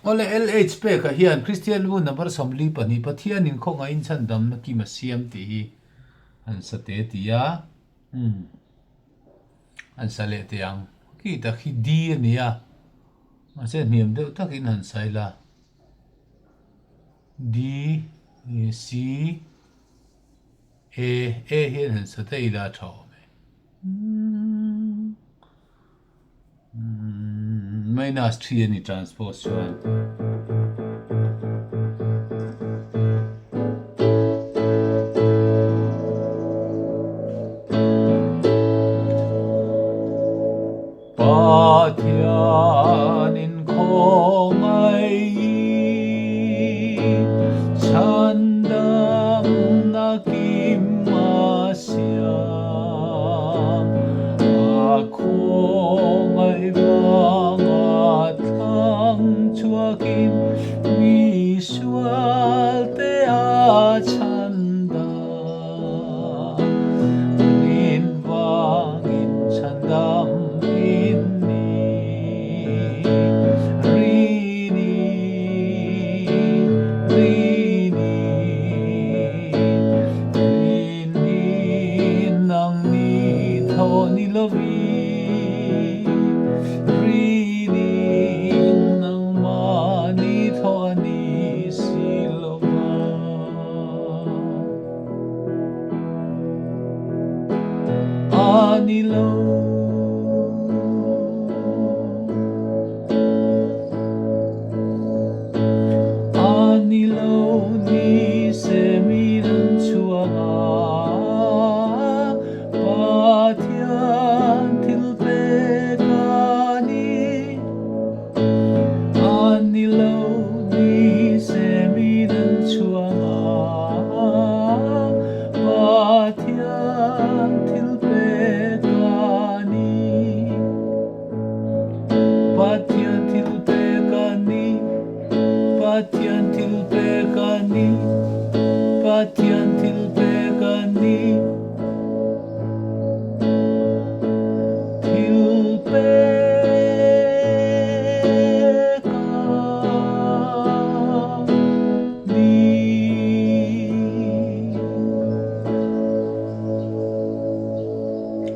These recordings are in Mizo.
Awle LH pekah hian Kristian bu number 42 Pathianin khawngaihin chhandamna kim a siam tih hi an sa te ti a. Umm an sa leh teh ang. Khi tak hi D a ni a, mahse hniam deuh takin han sa ila. D, C, A, A hian han sa daih ila a tha awm e. Minus 3 a ni transpose chuan. Pathianin khawngaih chhandamna kim a siam, a khawngaih vanga thlang chhuakin mi sualte a chhandam. Rin vangin chhandam in ni. Rini, Rini, Rini nang ni tho ni lovi. Rini nangmah ni tho a ni si lova. A ni lo. A ni lo ni se mi ran chhuak a, Pathian thil pek a ni. A ni lo ni se mi nan chhuang a, Pathian thil pek a ni. Pathian thil pek a ni, Pathian thil pek a ni, Pathian thil pek a ni. Thil pek a ni.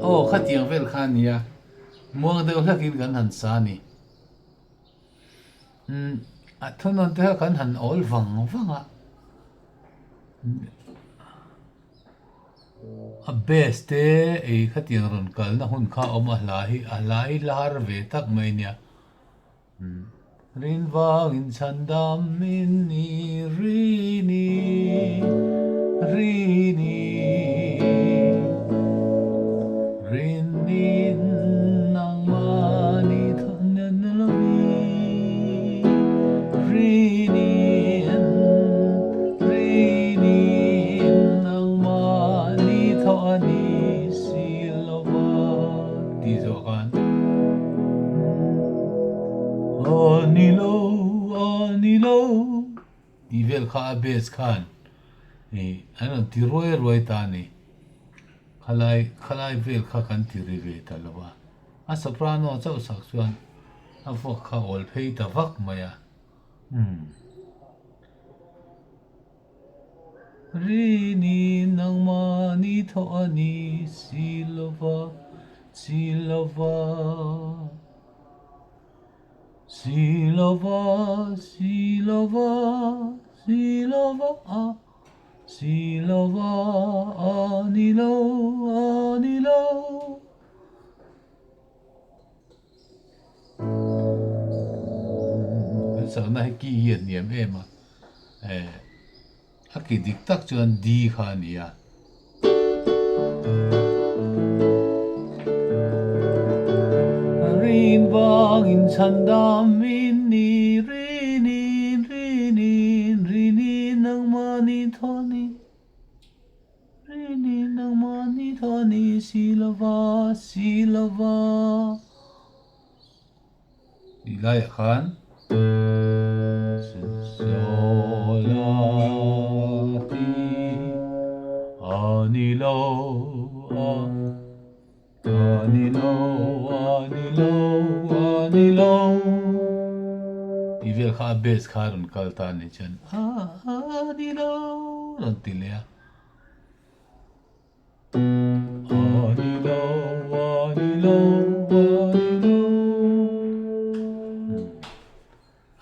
Aw, khatiang vel kha a nia, muang deuh hlakin kan han sa a ni. Umm, a thunawn te kha kan han awl vang vang a. A base te ei khatiang rawn kalna hun kha a awm a hla hi a hla hi hla har ve tak mai nia Rin vangin chhandam min ni rini rini Rini nangmahni Tih vel kha a base khan ih an rawn ti ruai ruai ta a ni. Khalai khalai vel kha kan ti ri ve ta lo a. A soprano chauh sak chuan a vuak kha awl phei ta vak mai a. Umm. Rini nangmahni thawh a ni si lova, si lova, si lova, si lova, si lova a. Si lova a ni lo, a ni lo. Kan sakna hi ki hi a hniam em a, eh a ki dik tak chuan D kha a ni a. Rin vangin chhandam min ni rinin rinin rinin nangmahni thawni rinin nangmahni thawni si lova si lova Tih laiah khan Sol a ti a ni lo a a ni lo a ni lo a ni lo. Tih vel kha a bass kha a rawn kal ta a nih chuan a a ni lo rawn ti leh a. A ni lo, a ni lo, a ni lo.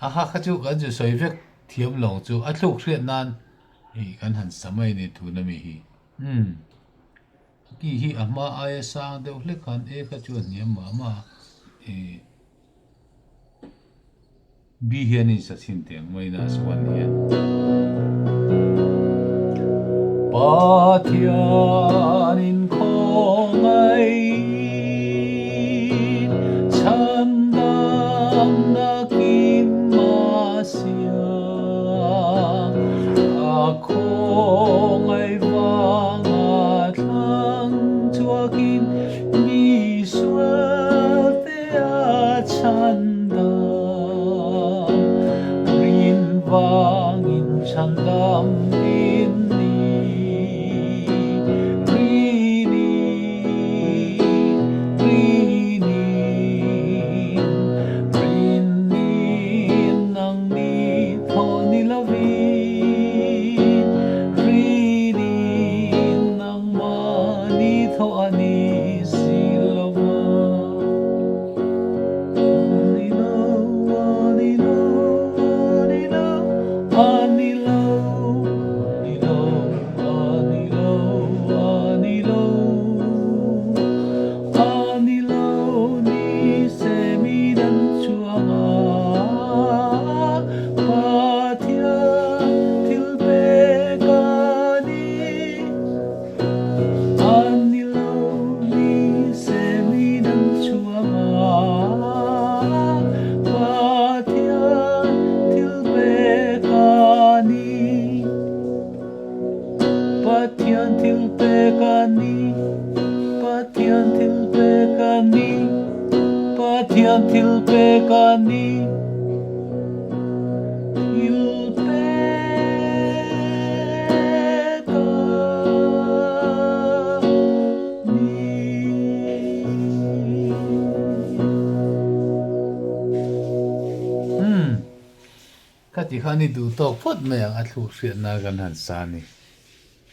A ha kha chu kan zu sawi vek thiam lo chu a thluk hriat nan ih kan han sa mai a ni tuna mi hi. Umm. Ki hi a hma aia sang deuh hlek khan e kha chu a hniam mah mah a ih. B hian in sa chhin teh ang minus one hian. Pathian in khawngaih chhandam nakin mahsia a khawngaih vanga thlang chhuakin mi sual te a chhandam, rin vangin chhandam in ni, rini, rini, rini nang ni thaw ni lovin, rini nangmah ni thaw a ni si lo va. A ni lo, a ni lo, a ni lo, a ni lo, a ni lo, a ni lo, a ni lo, a ni lo, ni se mi dan chuang a, Pathian thil pek a ni. A ni lo ni se mi dang chhuang a, Pathian thil pek a ni. Pathian thil pek a ni, Pathian thil pek a ni, Pathian thil pek a ni. Thil pek a ni. Umm, khati khan i duh tawk phawt mai ang a thluk hriatna kan han sa a ni.